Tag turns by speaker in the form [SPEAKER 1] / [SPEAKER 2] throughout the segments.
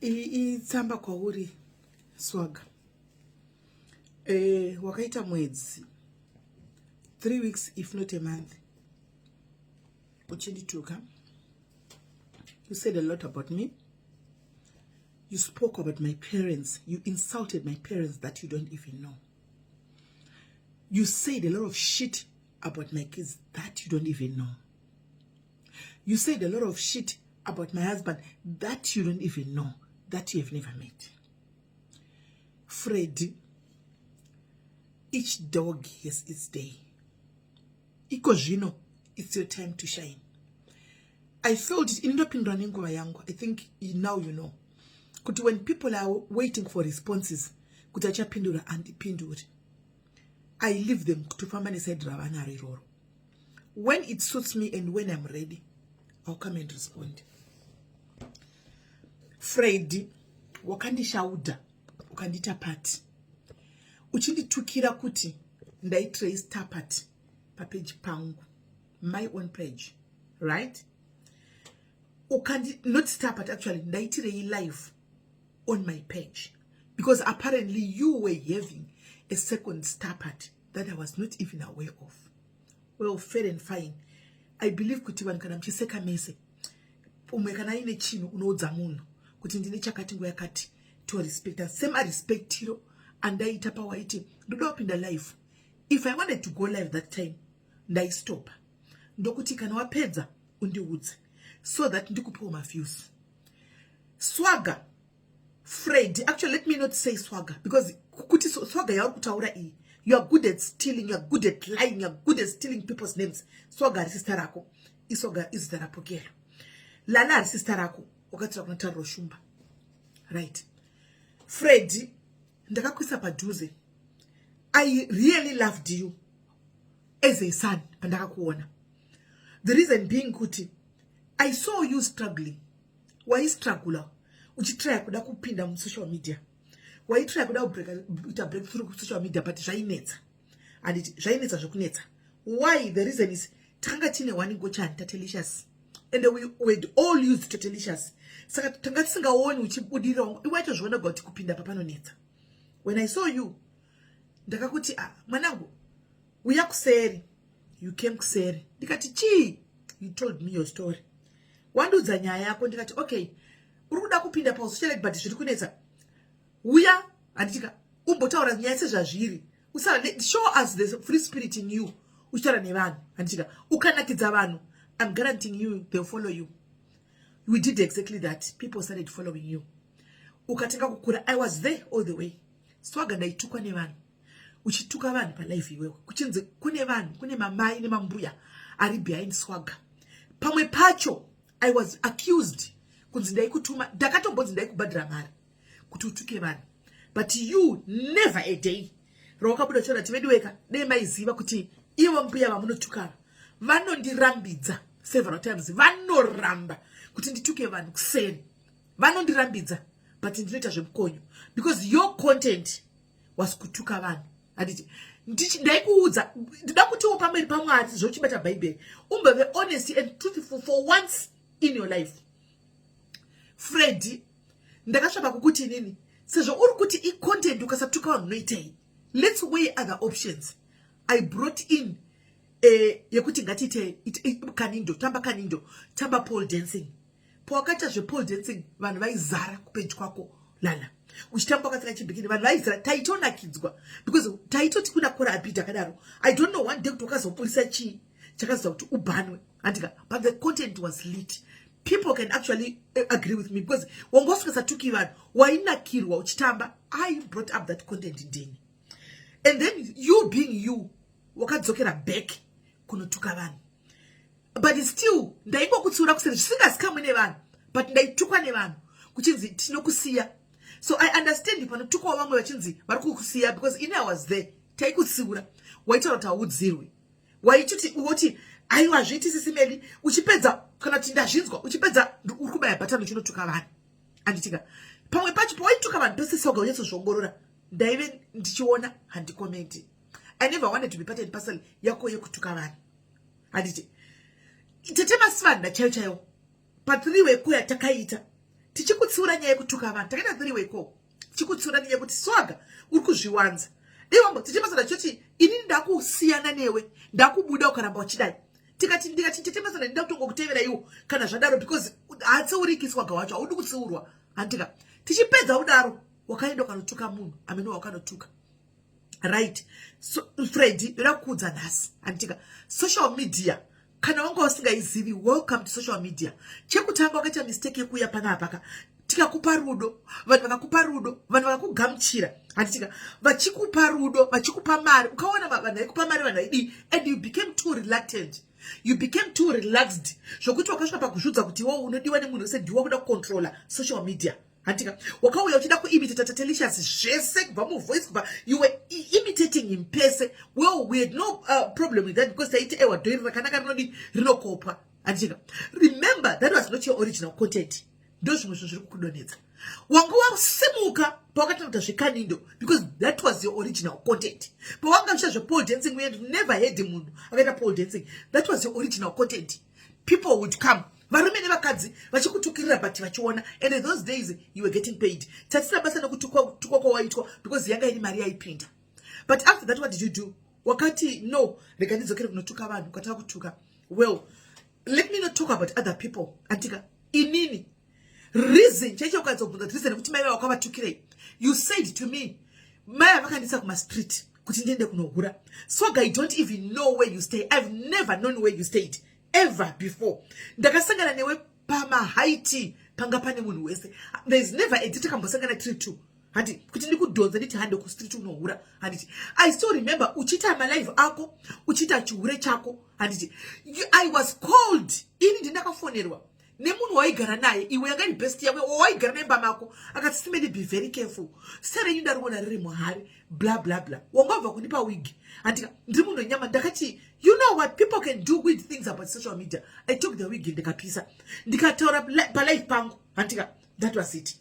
[SPEAKER 1] Iyi itsamba kwauri Swaga. Wakaita mwedzi 3 weeks if not a month uchindituka. You said a lot about me. You spoke about my parents. You insulted my parents that you don't even know. You said a lot of shit about my kids that you don't even know. You said a lot of shit about my husband that you don't even know, that you have never met. Fred, each dog has its day. Iko zvino, it's your time to shine. I felt it, inindopindura nenguva yangu. I think now you know. Kuti when people are waiting for responses, kuti achapindura andipinduri. I leave them kutofamba neside ravanaro iroro. When it suits me and when I'm ready, I'll come and respond. Fred, wakandishauda ukandiita party uchinditukira kuti ndaitirei star party papage pangu, my own page, right? Ukandi not star party, actually ndaitirei live on my page, because apparently you were having a second star party that I was not even aware of. Well, fair and fine. I believe kuti vanhu kana muchiseka mese, umwe kana aine chinhu unoudza munhu kuti ndine chakati nguva yakati, torespecta semarespectiro andaita pawaiti ndoda kupinda live. If I wanted to go live that time, ndaistopa ndokuti kana wapedza undiudze so that ndikupewo maviews. Swagger Fred, actually let me not say Swagger, because kuti Swagger yauri kutaura iyi, you are good at stealing, you are good at lying, you are good at stealing people's names. Swagger harisi zita rako. Iswaga izita rapokelo. Lala harisi zita rako, wakatora kuna Tariro Shumba, right? Fred, ndakakuisa padhuze. I really loved you as a son pandakakuona. The reason being kuti I saw you struggling. Waistrugula uchitrya kuda kupinda musocial media, waitrya kuda kuita breakthrough kusocial media, but zvainetsa, handiti? Zvainetsa zvekunetsa. Why? The reason is tanga tine one ngochani, Tatelicious, and we had all used Tatelicious, saka tanga tisingaoni uchibudirira. Iwaitozviona kuti kupinda papanonetsa. When I saw you, ndakakuti, "Ah, mwanangu, uya kuseri." You came kuseri. Ndikati, "Chii?" You told me your story, wandiudza nyaya yako. Ndikati, "Okay, uri kuda kupinda pasocialite but zviri kunetsa. Uya, handitika, umbotaura nyaya sezvazviri. Show us the free spirit in you uchitaura nevanhu, handitika? Ukanakidza vanhu, I'm guaranteeing you they'll follow you." We did exactly that. People started following you, ukatanga kukura. I was there all the way. Swaga, ndaitukwa nevanhu uchituka vanhu palive iwewe, kuchinzi kune vanhu, kune mamai nemambuya ari behind Swaga. Pamwe pacho I was accused kunzi ndaikutuma, ndakatombonzi ndaikubhadhira mari kuti utuke vanhu. But you never a day rawakabuda uchiona kuti veduweka, dei maiziva kuti ivo mbuya vamunotukava vanondirambidza several times, vanoramba kuti ndituke vanhu kuseni, vanondirambidza, but ndinoita zvemukonyo, because your content was kutuka vanhu, handiti? Ndaikuudza, ndida kutiwo pamberi paMwari, zvochibata Bhaibheri, umbove honest and truthful for once in your life. Fred, ndakasvapa kukuti inini, sezvo uri kuti icontent, ukasatuka vanhu unoitei, let's weigh other options. I brought in yekuti ngatiite kanindo, tamba kanindo, tamba pole dancing. Pawakaita zvepole dancing, vanhu vaizara kupage kwako. Lala uchitamba wakapfeka chibikini, vanhu vaizara. Taitonakidzwa because taitoti kuna kora abhidha akadaro. I don't know one day kuti wakazopurisa chii chakazoita kuti ubhanwe, handika? But the content was lit. People can actually agree with me because wanga usingasatuki vanhu, wainakirwa uchitamba. I brought up that content ndini, and then you being you, wakadzokera back kunotuka vanhu. But still ndaingokutsiura kuseri zvisingazikamwi nevanhu, but ndaitukwa nevanhu kuchinzi tinokusiya. So I understand panotukwawo vamwe vachinzi vari kukusiya, because ini I was there. Taikutsiura, waitaura kuti haudzirwi, waitoti woti, "Aiwa, zviiti sisimeli." Uchipedza kana kuti, "Ndazvinzwa," uchipedza uri kubaya bhatani uchinotuka vanhu, handitika? Pamwe pacho pawaituka vanhu pese, soga unyatsozviongorora, ndaive ndichiona, handikomenti. I never wanted to be part and parcel yako yekutuka vanhu, handiti? Tete Masivanda chaiyo chaiyo, pathree weko yatakaita. Tichikutsiura nyaya yekutuka vanhu, takaita three-way call, tichikutsiura nenyaya yekuti, Swaga, uri kuzviwanza. Iwambo tichimasana tichoti inini ndakusiyana newe, ndakubuda ukaramba uchidai. Tikati, ndikati, tete Masana, ndida kutongokutevera iwo kana zvadaro, because haatsiuriki Swaga wacho, haudi kutsiurwa, handika? Tichipedza kudaro, wakaenda ukanotuka munhu amene wakanotuka, right? So Freddy, ndoda kukuudza nhasi, handitika, social media, kana wanga usingaizivi, welcome to social media. Chekutanga, wakaita mistake yekuuya panapa ka, tikakupa rudo, vanhu vakakupa rudo, vanhu vakakugamuchira, handitika? Vachikupa rudo, vachikupa mari, ukaona vanhu vaikupa mari, vanhu vaidii, and you became too reluctant, you became too relaxed, zvokuti wakasvika pakuzvidza kuti iwo unodiwa nemunhu wese, ndiwe kuda kucontrola social media, handika? Wakauya uchida kuimitata Tatelicious zvese, kubva muvoice, kubva you were imitating him pese. Well, we had no problem with that, because taiti, ewa, dhoiri rakanaka rinodi rinokopwa, handika? Remember, that was not your original content. Ndo zvimwe zvinhu zviri kukudonedza. Wanga wasimuka pawakatanga kuita zvekanindo, because that was your original content. Pawanga uchiita zvepole dancing, we had never heard munhu akaita pole dancing. That was your original content. People would come, varume nevakadzi, vachikutukirira, but vachiona, and in those days you were getting paid. Tatisina basa nekutukwa kwawaitwa, because yanga iri mari yaipinda. But after that, what did you do? Wakati, "No, rega ndidzokere kunotuka vanhu." Ukatanga kutuka. Well, let me not talk about other people, andika? Inini reason chaicho, ukadzobvunza reason yekuti mai vakavatukirei, you said to me, mai vakandisa kumastreet kuti ndiende kunohura. So I don't even know where you stay. I've never known where you stayed ever before. Ndakasangana newe pamahaiti, panga pane munhu wese. There is never a day takambosangana tiri two, handi kuti ndikudhonza nditi hande kustreet unohura, handiti? I still remember uchiita malive ako, uchiita chihure chako, handiti? I was called, ini ndindakafonerwa nemunhu waigara naye iwe, yanga iri best yako waigara nemba mako, akati, "Simeli, be very careful, zita renyu ndariona riri muhari, bla bla bla." Wangabva kundipa wig, handika? Ndiri munhu wenyama. Ndakati, "You know what? People can do good things about social media." I took the wig, ndikapisa, ndikataura palive pangu, handika? That was it.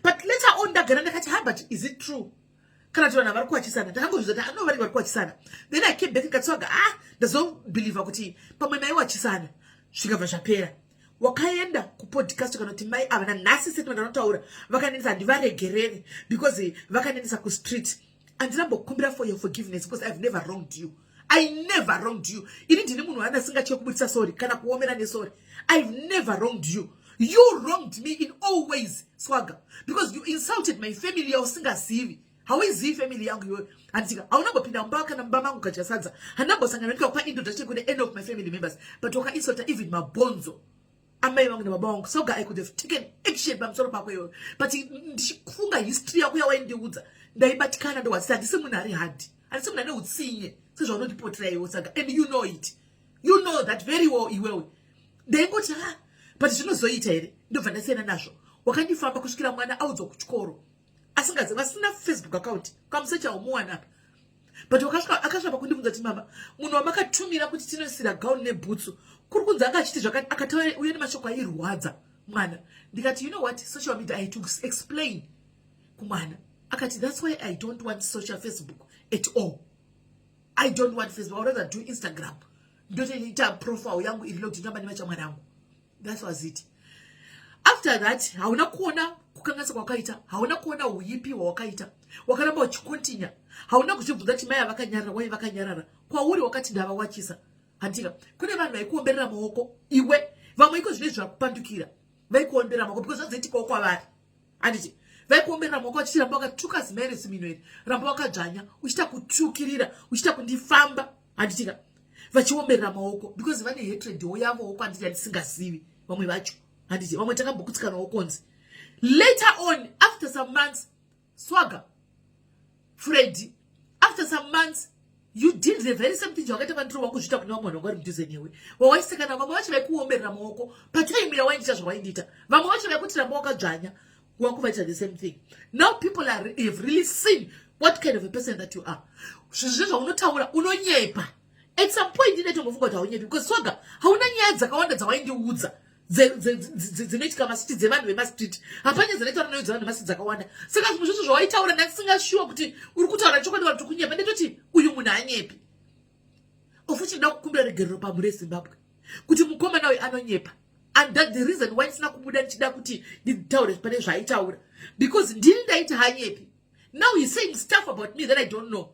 [SPEAKER 1] But later on ndagara ndakati, "Ha, but is it true kana kuti vanhu vari kuwachisana?" Ndakangozviza kuti ano vanenge vari kuwachisana. Then I came back, ndikatsvaga, ah, ndazobhilivha kuti pamwe maiwachisana, zvikabva zvapera. Wakaenda kupodcast kana kuti mai ava nanhasi statement anotaura, vakanendesa, handivaregereri because vakanendesa kustreet. Handinambokumbira for your forgiveness, because I've never wronged you. I never wronged you. Ini ndini munhu waandasingatye kubudisa sorry kana kuomera nesorry. I've never wronged you. You wronged me in all ways, Swaga, because you insulted my family yausingazivi. Hauizivi family yangu iwewe, handika? Haunambopinda mumba kana mumba mangu kadya sadza. Handambosangana ndikakupa introduction kune any of my family members, but wakainsulta even mabhonzo amai vangu nababa vangu. Soga, I could have taken action pamusoro pako iwewe, but ndichifunga history yako yawaindiudza, ndaibatikana, ndohwasisa. Handisi munhu ari hard, handisi munhu ane utsinye sezvaunondipotera iwe, Swaga, and you know it. You know that very well iwewe. Ndaingoti, "Ha, but zvinozoita here?" Ndobva ndasiyana nazvo. Wakandifamba kusvikira mwana audzwa kuchikoro, asingazi, vasina Facebook account, ukamusecha umuwana apa. But wakasvika, akasvika pakundibvunza kuti, "Mama, munhu wamakatumira kuti tinosira gauni nebhutsu, kuri kunzi anga achiti zvakati." Akataura uye nemashoko airwadza mwana. Ndikati, "You know what? Social media." I had to explain kumwana. Akati, "That's why I don't want social Facebook at all. I don't want Facebook. I would rather do Instagram, ndotoita profile yangu iri locked, ndamba nemachamwari angu." That was it. After that, hauna kuona kukanganisa kwawakaita, hauna kuona uipi hwawakaita. Wakaramba uchikontinya. Hauna kuzvibvunza kuti mai vakanyarara, wai vakanyarara. Kwauri wakati ndavawachisa, handika? Kune vanhu vaikuomberera maoko iwe, vamwe iko zvine zvakupandukira, vaikuomberera maoko because zvazoitikawo kwavari, handiti? Vaikuomberera maoko vachiti, "Ramba wakatuka zimai resimino iri, ramba wakadzvanya uchiita kutukirira, uchiita kundifamba," handitika? Vachiomberera maoko because vane hatred yavowo kwandiri yandisingazivi, vamwe vacho, handiti? Vamwe takambokutsikaнаwo konzi. Later on, after some months, Swaga Freddy, after some months you did the very same thing zvawakaita vandiro wakuzviita kune vamwe vanhu vanga vari mudhuze newe, wawaisekana. Vamwe vacho vaikuomberera maoko patime yawaindiita zvawaindiita. Vamwe vacho vaikuti, "Ramba wakadzvanya," wakuvaita the same thing. Now people have really seen what kind of a person that you are. Zvinhu zvaunotaura, unonyepa. At some point inaitombofunga kuti haunyepi, because Swaga, hauna nyaya dzakawanda dzawaindiudza dzinoitika mastreet, dzevanhu vemastreet. Hapana dzinoitaura nayo dzevanhu vemastreet dzakawanda. Saka zvimwe zvose zvawaitaura, ndandisingashuwa kuti uri kutaura chokwadi kana kuti kunyepa. Ndetoti uyu munhu anyepi. Ofuchi, ndida kukumbira regerero pamhuri yeZimbabwe kuti mukomana uyu anonyepa. And that the reason why ndisina kubuda ndichida kuti nditaure pane zvaaitaura, because ndini ndaiti hanyepi. Now he's saying stuff about me that I don't know.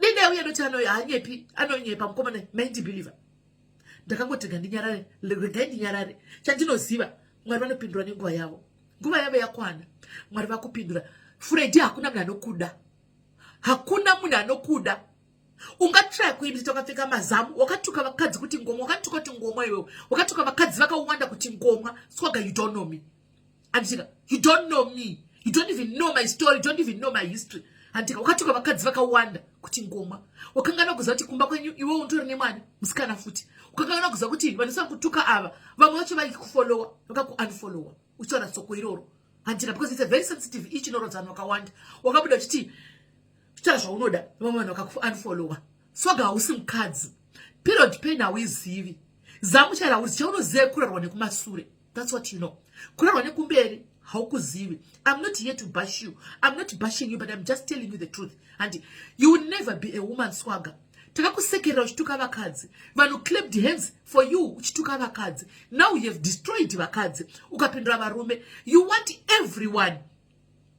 [SPEAKER 1] Dendauya ndoti hanyepi, anonyepa mukomana, maindibeliever. Ndakangoti gandinyarare, regai ndinyarare. Chandinoziva, Mwari vanopindura nenguva yavo. Nguva yavo yakwana, Mwari vakupindura. Fredi, hakuna munhu anokuda, hakuna munhu anokuda. Ungatraya kuimita wakapfeka mazamu, wakatuka vakadzi kuti ngomwa, wakatuka kuti ngomwa iwewe, wakatuka vakadzi vakawanda kuti ngomwa. Swaga, you don't know me, andika. You don't know me, you don't even know my story, you don't even know my history, andika. Wakatuka vakadzi vakawanda kuti ngomwa. Wakangana kuziva kuti kumba kwenyu iwe utori nemwana musikana futi. Ukangana kuziva kuti vanosana kutuka ava, vamwe vacho vaikufollowa, vakakuunfollowa uchitaura soko iroro, handika, because it's a very sensitive issue inorodza vanhu vakawanda. Wakabuda uchiti uchitaura zvaunoda, vamwe vanhu vakakuunfollowa. Swaga, hausi mukadzi. Period pain hauizivi, zamu chairo hauzi. Chaunoziva kurarwa nekumasure, that's what you know. Kurarwa nekumberi haukuzivi. I'm not here to bash you, I'm not bashing you, but I'm just telling you the truth. And you will never be a woman. Swaga, takakusekerera uchituka vakadzi. Vanhu clapped hands for you uchituka vakadzi. Now you have destroyed vakadzi, ukapindura varume. You want everyone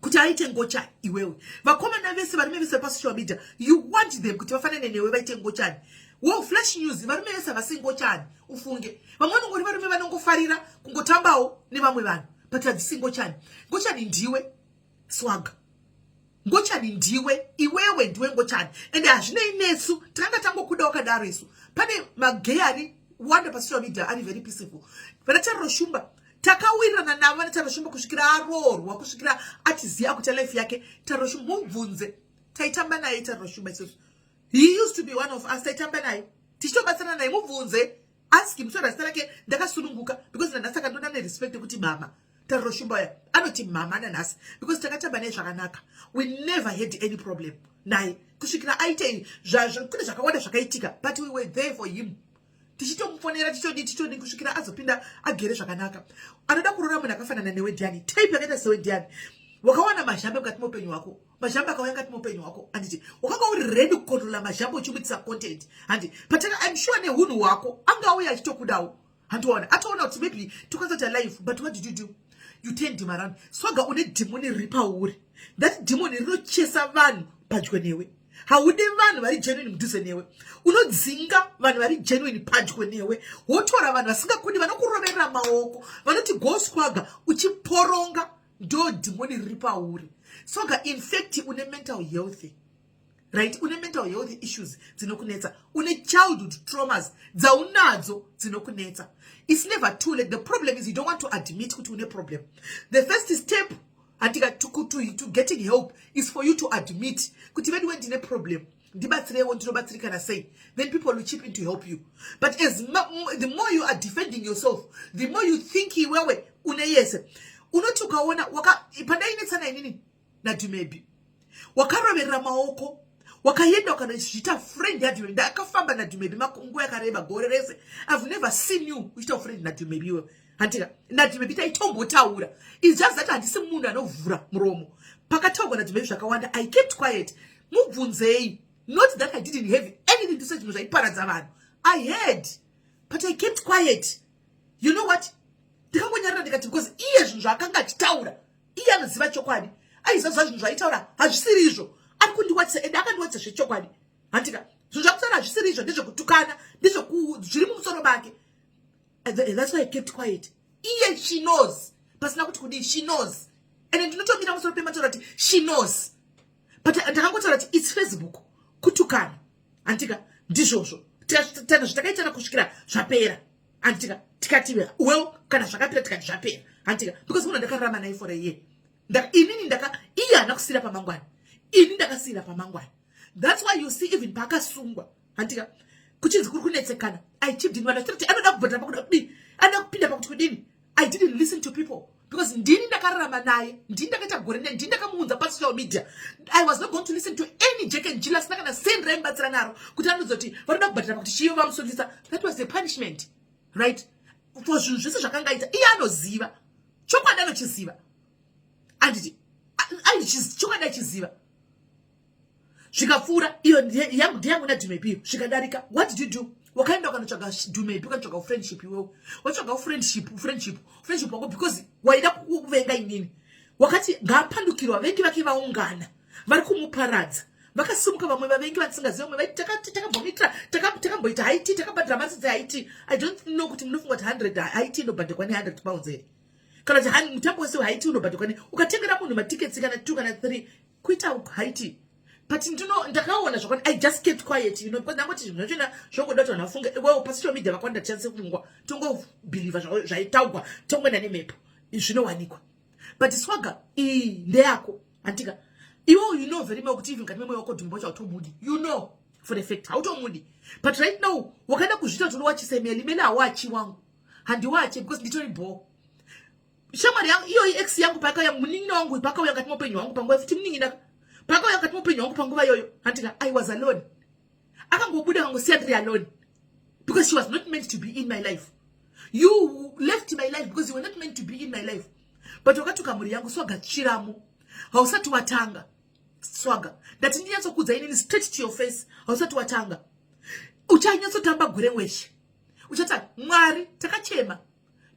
[SPEAKER 1] kuti aite ngochani iwewe. Vakomana vese, varume vese pasocial media, you want them kuti vafanane newe, vaite ngochani. Wo flash news, varume vese havasi ngochani. Ufunge vamwe vanongori varume vanongofarira kungotambawo nevamwe vanhu, but hadzisi ngochani. Ngochani ndiwe, Swaga. Ngochani ndiwe iwewe, ndiwe ngochani. Ende hazvinei nesu, takanga tangokuda wakadaro isu. Pane magay ari wanda pasocial media ari very peaceful. Vana Tariro Shumba, takawirirana navo. Vana Tariro Shumba, kusvikira aroorwa, kusvikira atiziva kuita life yake. Tariro Shumba mubvunze, taitamba naye. Tariro Shumba isusu, he used to be one of us. Taitamba naye, tichitobatsirana naye. Mubvunze, ask him. Sora zita rake, ndakasununguka because nanhasi akandona nerespect yekuti mama. Tariro Shumba uya anoti mama nanhasi because takatamba naye zvakanaka. We never had any problem naye kusvikira aite. Kune zvakawanda zvakaitika, but we were there for him, tichitomufonera, tichitodi, tichitodi, kusvikira azopinda agere zvakanaka. Anoda kuroora munhu akafanana newe ndiani? Type yakaita sewe ndiani? Wakawana mazhambe mukati meupenyu hwako, mazhambe akauya mukati meupenyu hwako, handiti? Wakanga uri ready kucontrola mazhambe uchimuitisa content, handi? But I'm sure neunhu hwako angauya achitokudawo, handiona? Atoona kuti maybe tokwanisa kuita life. But what did you do? You turned him around. Swaga, une dhimoni riri pauri. That dhimoni rinochesa vanhu padyo newe. Haudi vanhu vari genuine mudhuze newe. Unodzinga vanhu vari genuine padyo newe, wotora vanhu vasingakudi, vanokuroverera maoko, vanoti go Swaga, uchiporonga. Ndo dhimoni riri pauri, Swaga. In fact, une mental health, right? Une mental health issues dzinokunetsa. Une childhood traumas dzaunadzo dzinokunetsa. It's never too late. The problem is you don't want to admit kuti une problem. The first step, handika, to getting help is for you to admit kuti veduwe, ndine problem, ndibatsirewo, ndinobatsirikana sei? Then people will chip in to help you. But as the more you are defending yourself, the more you think iwewe une yese. Unoti ukaona pandainetsana inini naDumebi, wakaroverera maoko, wakaenda ukanozviita friend yaDumebi. Ndakafamba naDumebi nguva yakareba, gore rese. I've never seen you uchiita friend naDumebi iwewe, handika? NaDumebi taitombotaura. It's just that handisi munhu anovhura muromo. Pakataurwa naDumebi zvakawanda, I kept quiet. Mubvunzei. Not that I didn't have anything to say. Zvinhu zvaiparadza vanhu I had, but I kept quiet. You know what? Ndikangonyarira, ndikati because iye zvinhu zvaakanga achitaura, iye anoziva chokwadi. Aiziva zva zvinhu zvaitaura hazvisiri izvo. Ari kundiwatisa, ende akandiwatisa zvechokwadi, handika? Zvinhu zvakutaura hazvisiri izvo, ndezvekutukana, ndezviri mumusoro make. That's why I kept quiet. Iye, she knows. Pasina kuti kudii, she knows. Ende ndinotomira musoro pemataura kuti she knows, but ndakangotaura kuti it's Facebook, kutukana, handika? Ndizvozvo tana zvatakaitana kusvikira zvapera, handika? Tikati well, kana zvakapera, tikati zvapera, handika? Because munhu ndakararama naye for a year. Inini ndaka, iye haana kusiyira pamangwani, ini ndakasiyira pamangwani. That's why you see even paakasungwa, handika, kuchinzi kuri kunetsekana, I chipped in. Vanhu vachiti anoda kubhadhara pakuda kudini, anoda kupinda pakuti kudini. I didn't listen to people because ndini ndakararama naye, ndini ndakaita gore naye, ndini ndakamuunza pasocial media. I was not going to listen to any Jack and Jill asina kana sendi raimubatsira naro kuti anozoti vanoda kubhadhara pakuti chiyo vamusungisa. That was the punishment, right, for zvinhu zvese zvakanga aita. Iye anoziva chokwadi, anochiziva, anditi? Chokwadi achiziva. Zvikapfuura, iyo yangu, ndeyangu naDumebiyo. Zvikadarika, what did you do? Wakaenda ukanotsvaga Dumebi, ukanotsvaga friendship. Iwewe watsvaga friendship, friendship, friendship wako, because waida kuvenga inini. Wakati ngaapandukirwa, vavengi vake vaungana, vari kumuparadza. Vakasimuka vamwe vavengi vandisingazivi. Vamwe vaiti takambomuitira, takamboita haiti, takabhadhira mari dzehaiti. I don't know kuti munofunga kuti 100 haiti inobhadhirwa ne£100 here, kana kuti mutambo wese wehaiti unobhadhirwa ne ukatengera munhu matickets kana 2 kana 3 kuita haiti. But ndino ndakaona zvakwana. I just kept quiet because ndangoti zvinhu zvachona zvongoda kuti vanhu vafunge. Well, pasocial media vakwanda tichandise pfungwa, tongobelieva zvaitaugwa, tongoenda nemhepo, zvinowanikwa. But Swaga, iyi ndeyako, handika? Iwe, you know very well kuti even kati memwoyo wako Dhumba wacho hautomudi. You know for a fact hautomudi. But right now wakada kuzviita kuti unowachisa Meli. Meli hawachi wangu, handiwache because nditori bho. Shamwari yangu iyoyi, ex yangu, paakauya, munin'ina wangu paakauya ngati muupenyu hwangu panguva futi, munin'ina paakauya ngati muupenyu hwangu panguva iyoyo, handika, I was alone. Akangobuda, akangosiya ndiri alone because she was not meant to be in my life. You left my life because you were not meant to be in my life, but wakatuka mhuri yangu. Swaga, tsviramo. Hausati watanga, Swaga. Ndati ndinyatsokudza inini straight to your face, hausati watanga. Uchanyatsotamba gure weshe, uchati Mwari. Takachema,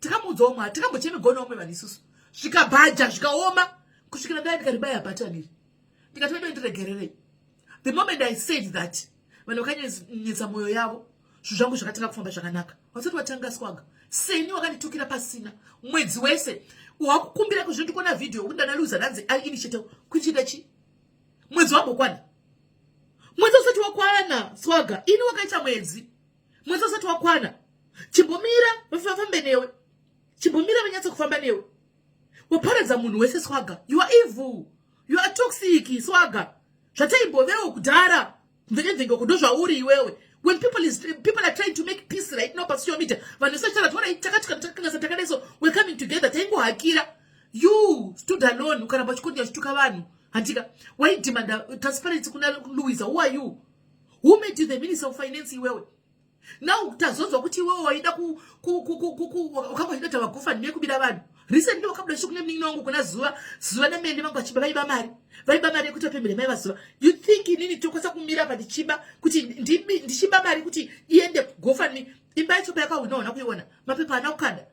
[SPEAKER 1] takamuudzawo Mwari, takambochemegona vamwe vanhu isusu, zvikabhaja, zvikaoma, kusvikira ndai ndikaribaya bhatani iri, ndikati vedo ndiregererei. The moment I said that, vanhu vakanyetsa mwoyo yavo, zvinhu zvangu zvakatanga kufamba zvakanaka. Wasati watanga, Swaga. Seni wakanditukira pasina mwedzi wese, wakukumbira kuzvino ndikuona vhidhiyo kuti ndanaluza, ndanzi ainitiate kuchita chi mwedzi wambokwana. Mwedzi usati wakwana, Swaga. Ini wakaita mwedzi, mwedzi usati wakwana. Chimbomira vafambe newe, chimbomira vanyatsa kufamba newe. Waparadza munhu wese, Swaga. You are evil, you are toxic, Swaga. Zvataimbovewo kudhara, mvenge ndo zvauri iwewe. When people are trying to make peace right now pasocial media, vanhu vesachitaura tiona takati takangasa takadai, so we're coming together. Taingohakira. You stood alone, ukaramba uchikonya, uchituka vanhu, handika? Waidemanda transparency kuna Louisa. Who are you? Who made you the Minister of Finance iwewe? Now tazonzwa kuti iwewe waida wakanga uchida kuti nekubira vanhu. Recently wakabuda shi kune munin'ina wangu kuna Zuva. Zuva namene vangu vachiba, vaiba mari, vaiba mari yekuti vapembere mai vaZuva. You think inini tokwanisa kumira pa ndichiba kuti ndichiba mari kuti iende GoFundMe? Imba yacho payakahwina, ona kuiona mapepa ana kukanda.